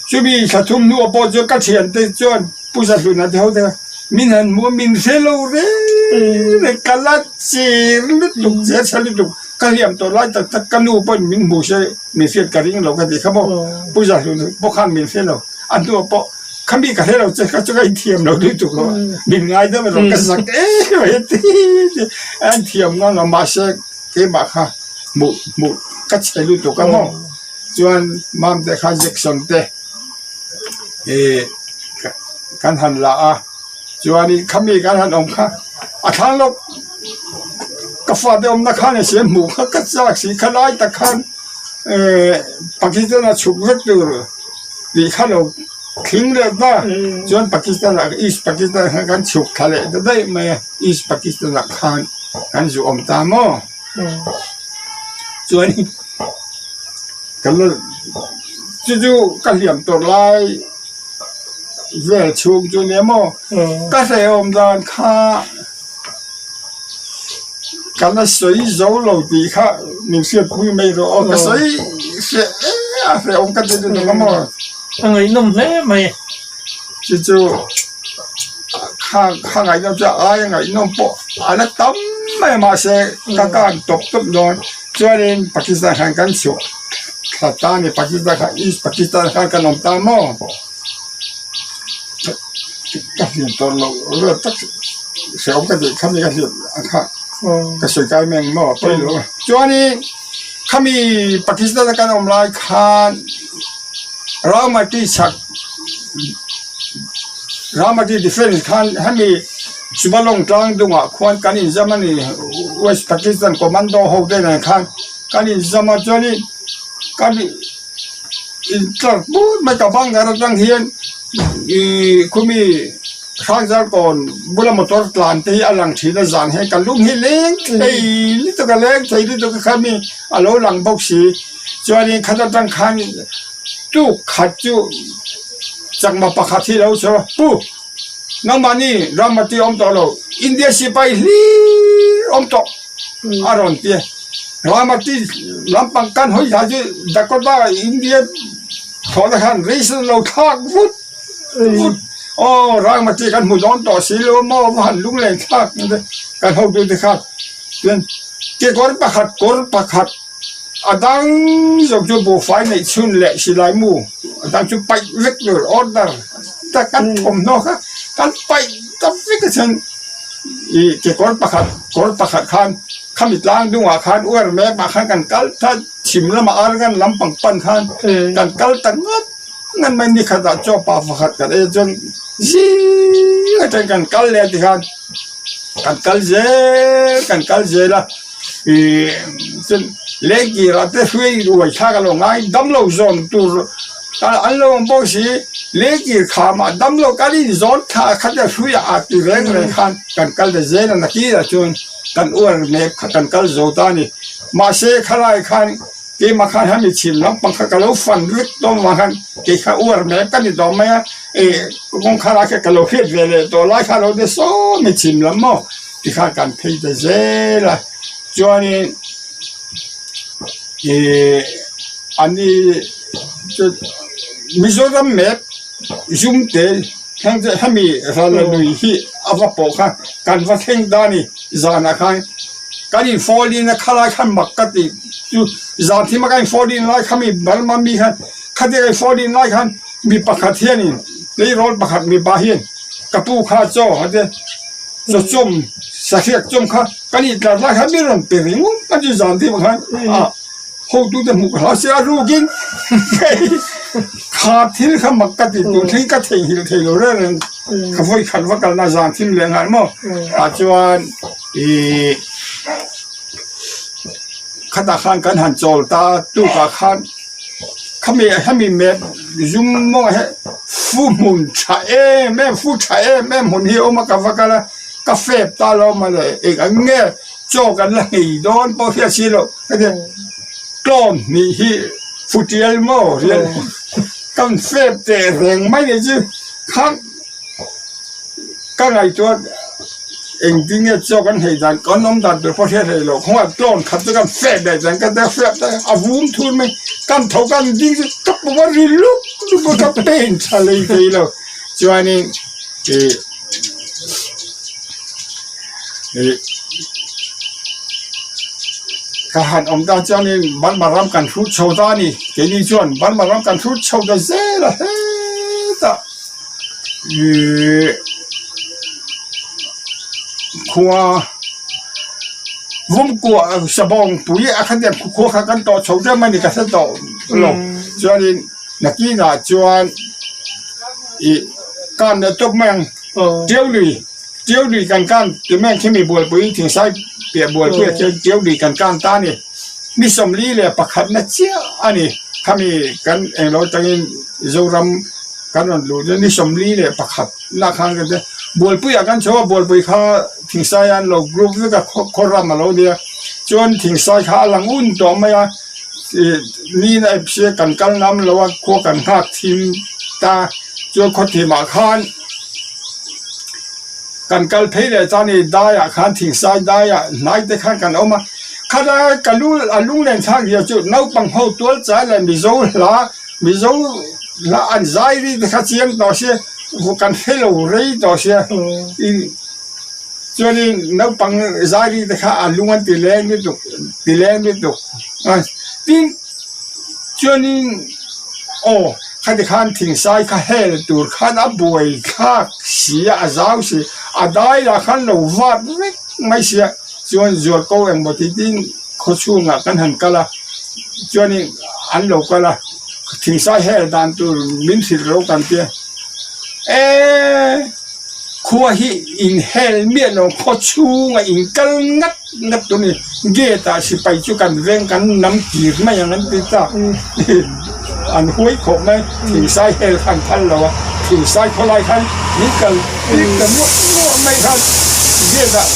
Chumi thla thum hnuah pawh chuan ka thiante chuan Pu Zahluna te ho te min han hmu a min hre lo reng reng ka la chir lutuk che chhe lutuk ka hliam tawh lai tak tak ka nu pawhin min hmu se min hriat ka ring lo ka ti kha maw Pu Zahluna pawh khan min hre lo a hnuah pawh Khami ka hre lo che kha chu ka inthiam lo lutuk lo min ngai deuh erawh ka zak em mai a ti a inthiam ngam a mahse keimah kha hmuh hmuh ka chhe lutuk a maw chuan mamte kha injection te ih kan han la a chuanin khami kan han awm kha a thlang lawk ka fate awmna khan a siam hmuh kha ka chak si kha lai tak khan eh Pakistan a chhuk vek tur. Tih kha lo thling leh ta chuan Pakistan ah East Pakistan khan kan chhuk thla leh ta daih mai a East Pakistan ah khan kan zu awm ta maw chuan kan la chu chu ka hliam tawrh lai vel chhung chu nia maw ka hrehawm dan kha. Ka la sawi zo lo tih kha min hriatpui mai rawh aw, ka sawi hreh a hrehawm ka ti lutuk a maw? A ngaihnawm hle mai. Chu chu kha kha ngaihnawm chu aia ngaihnawm pawh a la tam mai a mahse ka kan tawp tawp dawn chuanin Pakistan khan kan chhuah thla ta a ni Pakistan khan East Pakistan khan kan awm ta maw? Ka hliam tawh loh vel tak hrehawm ka tih khami ka hliam ang kha ka sawi kai mai ang maw pawi lo a. Chuanin khami Pakistan a kan awm lai khan Ramati chhak Ramati defence khan hemi Subalong tlang dungah khuan kan inzam a ni West Pakistan commando ho te nen khan kan inzam a chuanin kan intlar put mai ka bangar atang hian ihh khumi Hrangzar kawn bula motor tlan te hi a lang thin a zan hian ka lung hi leng thei lutuk a leng thei lutuk a khami a lo lang bawk si chuanin khat atang khan tuk khat chu chakma pakhat hi a lo chho a pu nangmahni Ramati awm tawh lo India sipai hlir awm tawh. A rawn ti a, Ramati lampang kan hawi thla chu Dakota India thlawhna khan reisen lo thlak vut vut aw Ramati kan hmu dawn tawh si lo maw va han lunglen thlak kan hotu te khan chuan kekawr pakhat kawr pakhat a dang zawk chu buhfai neih chhun leh silai mu a dang chu paih vek tur order ta kan thawmhnaw kha kan paih ta vek a chuan. Ih kekawr pakhat kawr pakhat khan khami tlang dungah khan uar mek ah khan kan kal ta chhim lamah argan lampang pan khan kan kal ta ngawt ngawt mai ni khatah chaw pa pakhat kan ei chuan zing atang kan kal leh tikhan kan kal zel kan kal zel a ih chuan lengkir ah te hruai uai thlak a lo ngai damlo zawn tur. An lo awm bawk si, lehkir khamah damlo kan inzawn thla khat a hruiah a ti reng reng khan kan kal ta zel a, nakirah chuan kan uar mek kha kan kal zo ta a ni. Mahse khalai khan keimah khan hemi chhim lampang kha ka lo fan vek dawn vang khan kei kha uar mek ka ni tawh mai a, eh kawngkhar ah kha ka lo hriat ve leh tawh lai kha lo de saw mi chhim lam maw tikhan kan phei ta zel a, chuanin ih ani. Mizoram map zum te heng te hemi ral a lui hi a va pawh kha kan va thleng ta a ni zanah khan kan in fall in a khalai khan mak ka tih chu zan thim a kan in fall in lai kha mi Burma mi khan khatia kan in fall in lai khan mi pakhat hianin tleirawl pakhat mipa hian ka pu kha chaw a tia chaw chawm sahriak chawm kha kan intlar lai khan mi rawn pe ringawt a chu zan thim ah khan ah. Hotute hmuh ka hlau si a rukin kha thil kha mak ka ti tur thleng ka theihnghilh thei lo reng reng ka vawi khat va kalna zan thim leh nghal maw tah chuan ih khatah khan kan han chawl ta tukah khan khami hemi map zum maw he fu hmun tha em em fu tha em em hmun hi a awm a ka va kal a ka fep ta lo mawle eng ang nge chaw kan la nghei dawn pawh hriat si loh. Tlawm hnih hi futial maw rial kan fep teh reng mai ni chu kha ka ngaihtuah engtin nge chaw kan hei dan kan awm dan tur pawh hriat hlei loh kawngah tlawm khat chu kan fep leh dan ka tia fep ta a vum thur mai kan tho kan ding chu ka pum a ri luk luk a ka pen tha lei thei lo chuanin ih Ih ka han awm ta chuanin Burma ram kan hrut chho ta a ni keini chuan Burma ram kan hrut chho ta zel a hetah ih khua vumkuah sabawng pui a khatiang khua kha kan tawh chho ṭem a ni ka hre tawh lo chuanin nakinah chuan ih kan leh tawp mai ang Tiaului. Tiaului kan kan ti mai ang khi mi bualpui thingsai piah bualpui ah khian Tiaului kan kan ta a ni. Ni 41 na chiah a ni. Khami kan englo atangin Zoram kan rawn luh chuan ni 41 na khan kan tia bualpui ah kan chho a bualpui kha thingsai an lo group vek a khaw ram a lo nia chuan thingsai kha a lang un tawh mai a ih ni na ep sia kan kal ngam lo a khua kan nghak thim ta chuan khawthim ah khan. Kan kal phei leh chuan i daiah khan thingsai daiah hnai te khan kan awm a, khalai ka lu a lunglen thlak zia chu naupang ho tual chai leh Mizo hla Mizo hla an zai ri te kha chiang tawh sia kan hre lo rei tawh sia i chuanin naupang zai ri te kha a lung an ti leng lutuk ti leng lutuk a tin chuanin aw. Khati khan thingsai kha hel tur khan a buai thlak si a, a zau si, a dai lah khan lo vat vek mai si a, chuan zualko engmaw ti tin khawchhungah kan han kal a, chuanin an lo kal a, thingsai hel dan tur min hrilh ro kan tia, e khua hi in hel miah lo khawchhungah in kal ngat ngat tur a ni, gate ah sipai chu kan veng kan nam tir mai ang an ti ta. An huai khawp mai, thingsai hel kha an phal lo a, thingsai khawlai khan min kal bik ta nuah nuah mai khan gate ah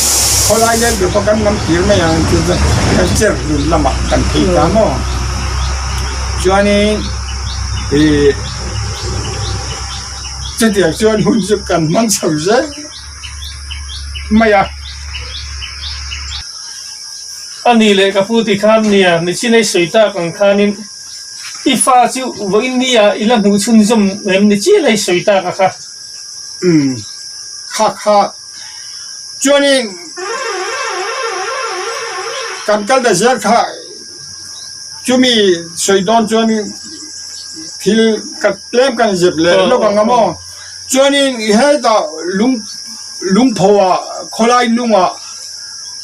khawlai leng tur pawh kan lam tir mai ang chu chuan kan cher hlun lamah kan phei ta maw. Chuanin ih chutiang chuan hun chu kan hmang chho zel mai a. A ni leh ka pu ti khan nia nichin ei sawi tak ang khanin i fa chu vawiin nia i la hmuh chhunzawm em ni chiah ei sawi tak a kha. Umm kha kha chuanin kan kal ta zel kha chumi sawi dawn chuanin thil ka tlem kan zep leh lawk ang a maw chuanin hetah lung lungpho ah khawlai lungah.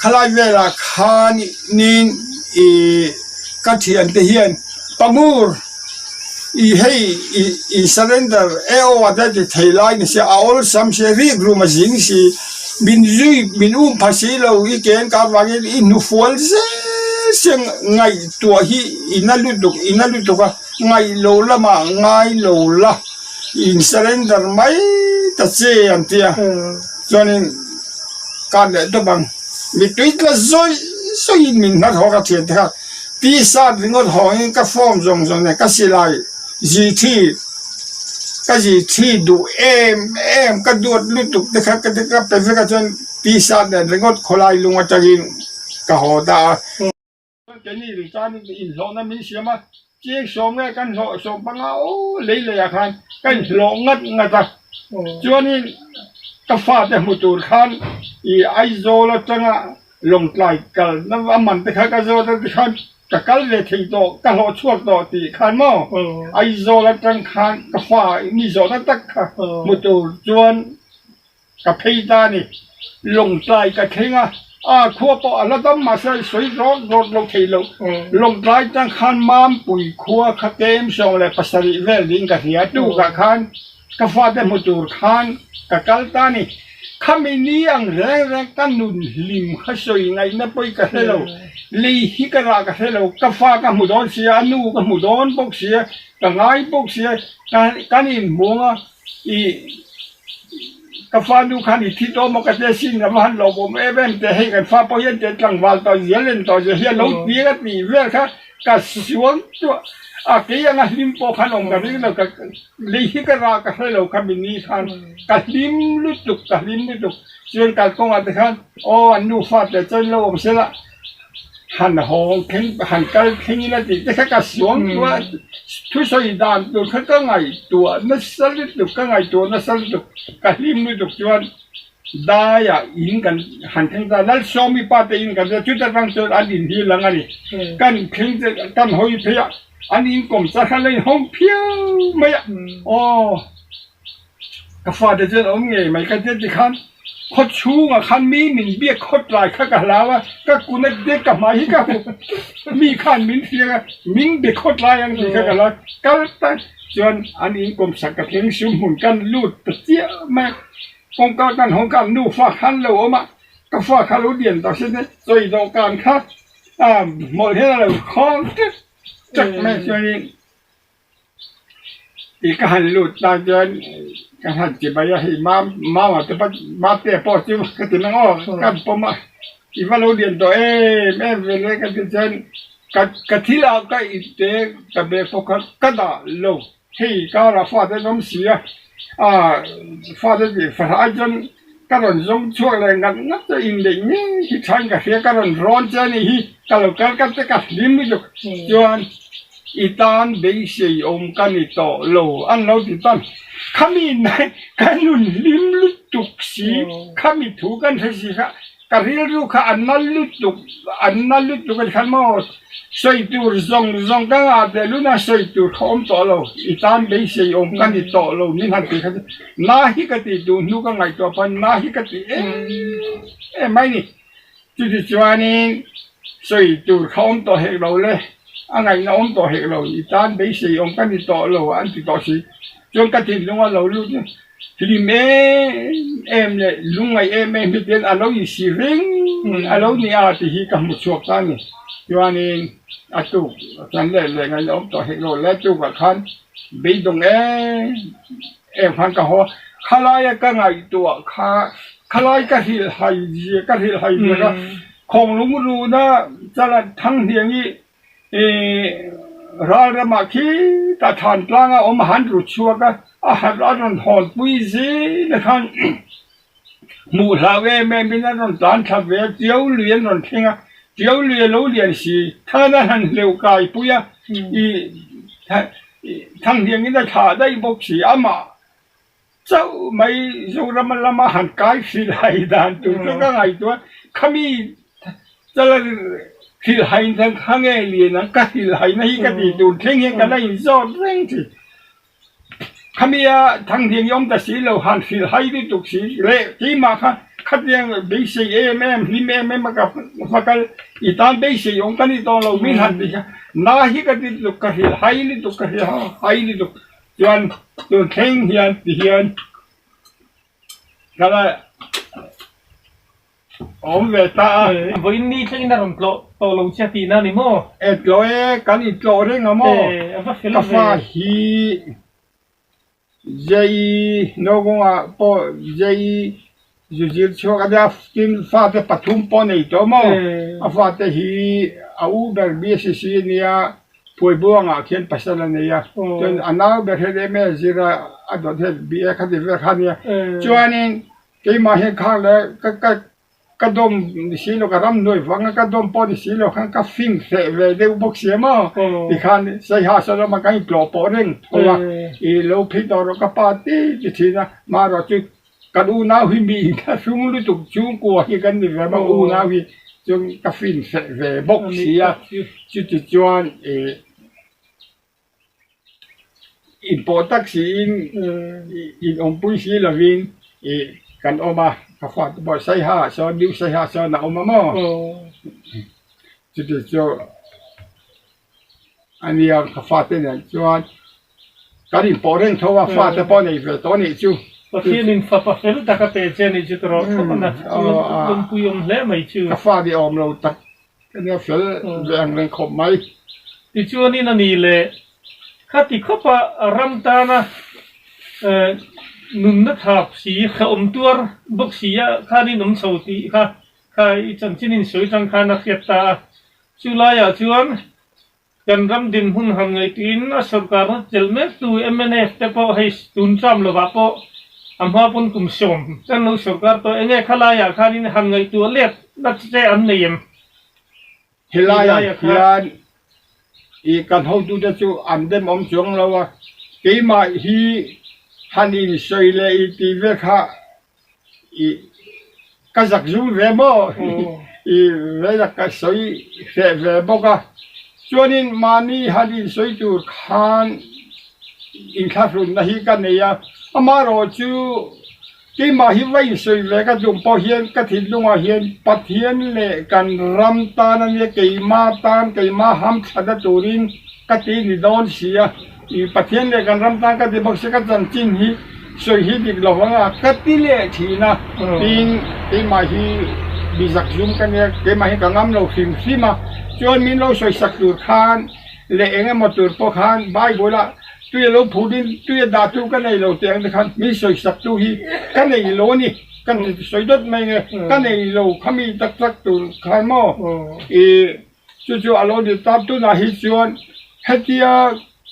Khalai velah khanin ih ka thiante hian Pamur ih hei ih in surrender e aw a te ti thei lai ni sia a awlsam sia rik rum a zing si min zui min um pha si lo i ken ka avangin i hnufual zel sia ngaihtuah hi i na lutuk i na lutuk a ngaih lo lamah ngai lo la in surrender mai ta che an ti a chuanin. Ka leh dawp ang. Mittui tla zawih zawihin min hnar hawk a thian te kha T-shirt ringawt hawngin ka form zawng zawng nen ka silai zi thi ka zi thi duh em em ka duat lutuk te kha ka ka pe vek a chuan T-shirt nen ringawt khawlai lung atangin ka haw ta a. Keini ri chuan inhlawhna min siam a, chiang sawm nge kan hlawh sawm panga aw lei leiah khan ka inhlawh ngat ngat a, chuanin ka fate hmu tur khan ih Aizawl atanga Lawngtlai kalna a man te kha ka zawt a tikhan ka kal ve thei tawh ka hlawh chhuak tawh tih khan maw Aizawl atang khan ka fa mi zawhna tak kha hmu tur chuan Ka phei ta a ni. Lawngtlai ka thleng a, a khua pawh a la dam mahse a sawi rawt rawt lo thei lo. Lawngtlai tang khan Mampui khua kha kem 17 vel ding ka hria. Tukah khan ka fate hmu tur khan ka kal ta a ni. Khami ni ang reng reng ka nun hlim kha sawi ngaihna pawh ka hre lo. Lei hi ka rah ka hre lo. Ka fa ka hmu dawn sia, a nu ka hmu dawn bawk sia, ka ngai bawk sia, kan inhmuang a. I ka fa nu khan i thi tawh maw ka tia sin ka va han lo bawm em em teh hei kan fa pawh hian teh tlangval tawh zia len tawh zia hian lo tir a tih vel kha ka suang chuah a kei anga hlim pawh khan awm ka ring lo ka lei hi ka rah ka hre lo kha mi ni khan ka hlim lutuk ka hlim lutuk chuan kalkawngah te khan aw an nufa teh chuan lo awm sela. Han haw thleng han kal thleng ila tih te kha ka suang tawh a, thusawi dan tur kha ka ngaihtuah nasa lutuk ka ngaihtuah nasa lutuk ka hlim lutuk chuan daiah in kan han thleng ta Lalsawmi pa te in kan tia chuta tang chuan an in hi lang a ni kan thleng che kan hawi phei a an inkawm char kha la inhawng phiau mai a aw. Ka fate chuan awm ngei mai ka tia tikhan khaw chhungah khan mi min biak khawt lai kha ka hlau a, ka kun a dek ka hmai hi ka hup mi khan min hriak a, min be khawt lai ang tih kha ka hlau a, kal ta chuan an inkawm sak ka thleng sum hmun kan lut ta chiah mai a, kawngka kan hawng khan nufa khan lo awm a, ka fa kha lo lian tak se chawi dawhkan kha hmawlh hian a lo khawng ṭek ṭek mai chuanin. Tih ka han lut ta chuan ka han ti mai a, hei mama te pawh mate pawh chu ka ti mang aw ka han pawm a, i va lo lian tawh em em ve le ka ti chuan ka ka thil ah ka ipte ka bag pawh kha ka dah lo, hei karah fate an awm si a, ah fate tih fahrah ai chuan ka rawn zawng chhuak leh ngat ngat chu inneih ngei hi thain ka hria ka rawn rawn che a nih hi ka lo kal ka te ka hlim lutuk chuan i tan beisei awm ka ni tawh lo an lo ti tan khami ka nun hlim lutuk si khami thu kan hre si kha. Ka rilru kha a na lutuk, a na lutuk a ti khan maw sawi tur zawng zawng ka ngah teh luna sawi tur kha awm tawh lo, i tan beisei awm ka ni tawh lo min han ti kha chu na hi ka tih duh hnu ka ngaihtuah pawn na hi ka ti em em mai ni. Chuti chuanin sawi tur kha awm tawh hek lo le, a ngaihna awm tawh hek lo, i tan beisei awm ka ni tawh lo an ti tawh si. Chuan ka thinlung a lo lut Hlim em em leh lungngaih em em hi tian a lo insi reng a lo ni a tih hi ka hmu chhuak ta a ni. Chuanin a tuk chuan leh leh ngaih awm tawh hek lo le tukah khan beidawng em em khan ka haw a, khalaia ka ngaihtuah kha khalai ka hrilhhai zia ka hrilhhai zia kha khawnglung runa chala Thanghniang i Ih ral ramah khi ka thlan tlang a awm a han ru chhuak a, a harh a rawn hawn pui zing a khan hmuh hlau em em in a rawn tlan thla ve a, Tiau lui an rawn thleng a, Tiau lui a lo lian si, khan a han hleuh kai pui a, ih Thanghniang in a thlah daih bawk si, amah chauh mai Zorama lama han kai hrilhhai dan tur chu ka ngaihtuah a, khami chala hrilhhai dan kha nge lian ang ka hrilhhaina hi ka tih tur thleng hian ka la inzawt reng thin. Khami a Thanghniang i awm ta si lo han hrilhhai lutuk si leh keimah kha khatiang beisei em em hlim em em a ka va kal i tan beisei awm ka ni tawh lo min han ti kha na hi ka ti lutuk ka hrilhhai lutuk ka hrilhhai lutuk. Chuan tun thleng hian ti hian ka la awm ve ta a. Vawiin ni thlengin a rawn tlawh tawh lo che tihna a ni maw? E tlawh e, kan intlawh reng a maw? Ka fa hi Jei naupangah pawh Jei zu zir chhuak a nia, tin fate pathum pawh a nei tawh maw? A fate hi a u ber BSc a nia. Phuaibuangah khian pasal a nei a, chuan a nau ber hian MA a zir a, a dawt hian BA kha ti vel kha a nia. Chuanin keimah hian khang leh ka ka ka dawm ni si lo, ka ram hnuai vanga ka dawm pawh ni si lo khan ka fing hreh ve deuh bawk si a maw? Tikhan Saiha saw lama kan intlawh pawh reng tho a, i lo phei tawh rawh ka pa ti ti thin a, marawh chu Kan unau hi mi inthlahrung lutuk chhungkua hi kan ni ve maw unau hi chuan ka fin hreh ve bawk si a, chuti chuan ih inpawh tak siin inawmpui si lovin ih kan awm a, ka fate pawh Saiha ah sawn New Saiha ah sawn a awm a maw chuti chu. A nia ka fate nen chuan kan inpawh reng tho a, fate pawh nei ve tawh anih chu. Pathianin fapa fel tak a pe che anih chu ka rawh khawp a na chu lawmpui awm hle mai chu. Ka fa ni awm lo tak a nia fel ve ang reng khawp mai. Tichuanin a ni leh khati khawpa ram tana nunna thap si hrehawm tuar bawk si a khanin awm chho tih kha kha i chanchin insawi tang khan a hriat ta a. Chu laiah chuan kan ram dinhmun han ngaihtuahin a sorkarna chelh mektu mnf te pawh hei tun ṭam lovah pawh a hma pawn kum sawm kan lo sorkar tawh enge kha laiah khanin han ngaihtuah let na che an nei em? Helaiah hian i kan hotute chu an demawm chuang lo a, keimah hi han insawi leh i tih ve kha I ka zak zum ve maw? I velah ka sawi hreh ve bawk a. Chuanin mahni han insawi tur khan inthlahrunna hi ka nei a. Amaherawh chu keimah hi va insawi ve ka tum pawh hian ka thinlungah hian Pathian leh kan ram tan a nia, keimah tan, keimah hamthlatna turin ka ti ni dawn si a. I Pathian leh kan ram tan ka ti bawk si ka chanchin hi sawi hi dik lo vang a ka ti leh thin a, tin keimah hi mi zak zum ka nia, keimah hi ka ngam lo hrim hrim a, chuan min lo sawi sak tur khan leh eng emaw tur pawh khan Bible ah tui a lo phur in tui a dah tu ka nei lo tih ang te khan min sawi sak tu hi ka nei lo a ni, ka sawi dawt mai nge ka nei lo khami tak tak tur khan maw i. Chu chu a lo ni ta. Tunah hi chuan hetia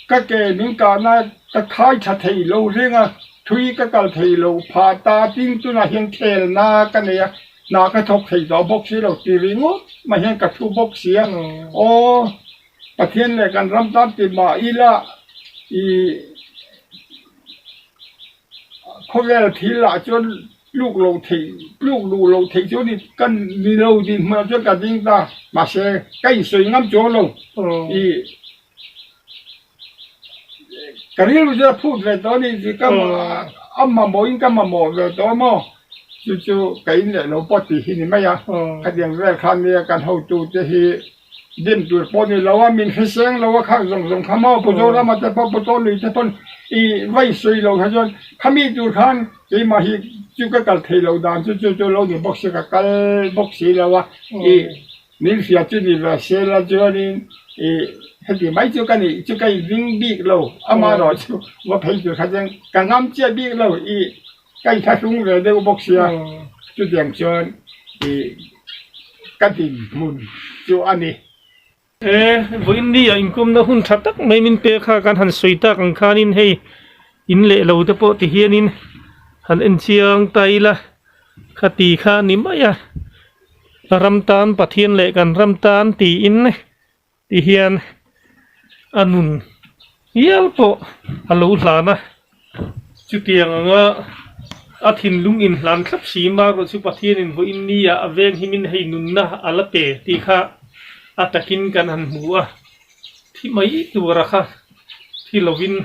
ka ke min kahna ka khai tha thei lo reng a, thui ka kal thei lo phah ta tin tunah hian khelna ka nei a, hna ka thawk thei tawh bawk si lo ti ringawt mah hian ka thu bawk si a. Aw Pathian leh kan ram tan ti mah ila i khawvel thil ah chuan. tluk lo theih tluk luh loh theih chu ni ka ni lo tih hmunah chuan ka ding ta mahse ka insawi ngam chuang lo ih ka rilru chu a phut ve tawh a ni chu ka a mamawhin ka mamawh ve tawh a maw chu chu ka in leh lo pawh tih hi ni mai a khatiang vel khan nia kan hotute hi. Dim tur pawh ni lo a, min hriseng lo a khak zawng zawng kha maw Pu Zorama te pawh Pu Tawlui te pawn i vai sawi lo kha chuan khami tur khan keimah hi chu ka kal thei lo dan chu chu chu lo ni bawk si ka kal bawk si lo a i min hria chu ni ve se la chuanin i heti mai chu ka nih chu ka inring bik lo amaherawh chu va phei tur kha chuan ka ngam chiah bik lo i Ka inthlahrung ve deuh bawk sia, chutiang chuan i ka dinhmun chu a ni. E, vawiin a inkawmna hun tha tak mai min pek kha kan han sawi tak ang khanin hei in leh lo te pawh ti hianin han en chiang ta ila khati kha a ni mai a, ram tan Pathian leh kan ram tan tiin Ti hian a nun hial pawh a lo hlan a, chutiang anga a thinlung inhlan thlap si marawh chu Pathianin vawiin ni ah a veng himin hei nunna a la pe tih kha a takin kan han hmu a, thi mai tura kha thi lovin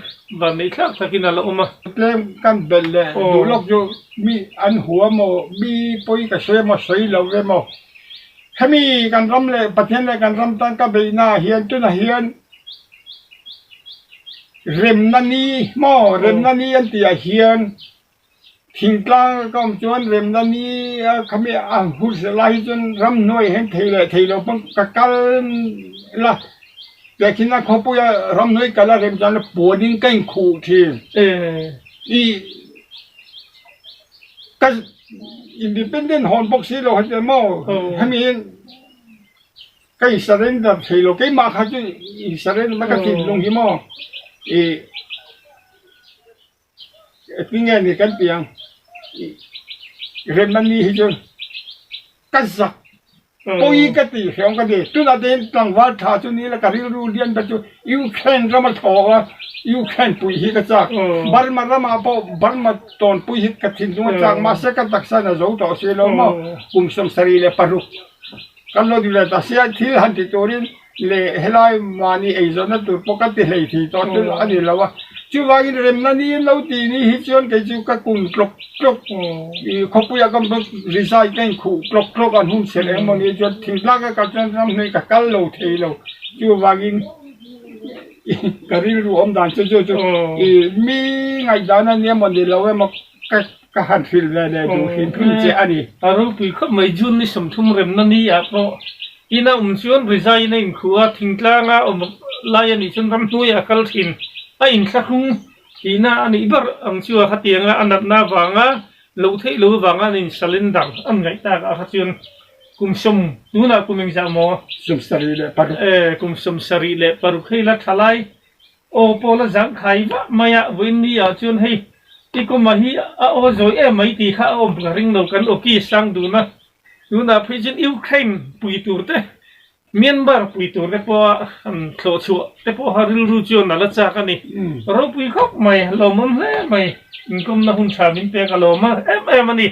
vanneih thlak takin a la awm a. Tlem kan belh leh duh lawk chu mi an hua maw, mi pawi ka sawi emaw sawi lo emaw Hemi kan ram leh Pathian leh kan ram tan ka beihna ah hian tunah hian remna ni maw remna ni an tih ah hian thingtlang ka awm chuan remna ni a khami a hur lai hi chuan ramhnuai hian thei leh thei lo pawn ka kal la tehkhin a khawpui a ramhnuai kal a rem chuan puanin ka inkhuh thin i ka. Independent hawn bawk si lo heti maw hemi hi ka in surrender thei lo keimah kha chu in surrender mai ka thinlung hi maw ih tinge ni kan tih ang ih remna ni hi chu ka zak Pawi ka tih hrehawm ka ti. Tunah te hian tlangval tha chu ni la ka rilru lian ber chu Ukraine rama thawk a, Ukraine pui hi ka chak. Burma ramah pawh Burma tawn pui hi ka thinlung a chak mahse ka taksa in a zo tawh si lo maw. Kum 76 kan lo duh leh ta sia thil han ti turin leh helai mahni eizawnna tur pawh ka ti hlei thei tawh chu a ni lo a. Chuvangin remna ni lo tih ni hi chuan kei chu ka kum tlawk tlawk i khawpuia ka rizai ka inkhuh tlawk tlawk an hun chhelh eng mawni chuan thingtlang ka kal chuan ramhnuai ka kal lo thei lo. Chuvangin ka rilru awm dan chu chu chu i mi ngaihdan a nia mawni lo emaw ka Ka han hrilh ve leh duh hrim hrim che a ni. A ropui khawp mai June ni 30 remna ni ah pawh ina awm chuan rizai in a inkhuh a, thingtlanga awm lai a nih chuan ramhnuaiah a kal thin. A inthlahrung tihna a nih ber ang chu a khatianga a natna avanga loh theih lo avanga an in surrender an ngaih tak ah kha chuan kum sawm tunah kum engzah maw? 76. E, kum 76 hei la tha lai Aw pawla zang khai vah mai a, vawiin ni ah chuan hei i kawmah hi a aw zawi em mai tih kha a awm ka ring lo, kan awki sang dun a, tunah phei chuan Ukraine pui tur te, Myanmar pui tur te pawha han thlawh chhuah te pawha rilru chuan a la chak a ni. Ropui khawp mai, lawmawm hle mai, inkawmna hun tha min pek a lawm a em em a ni.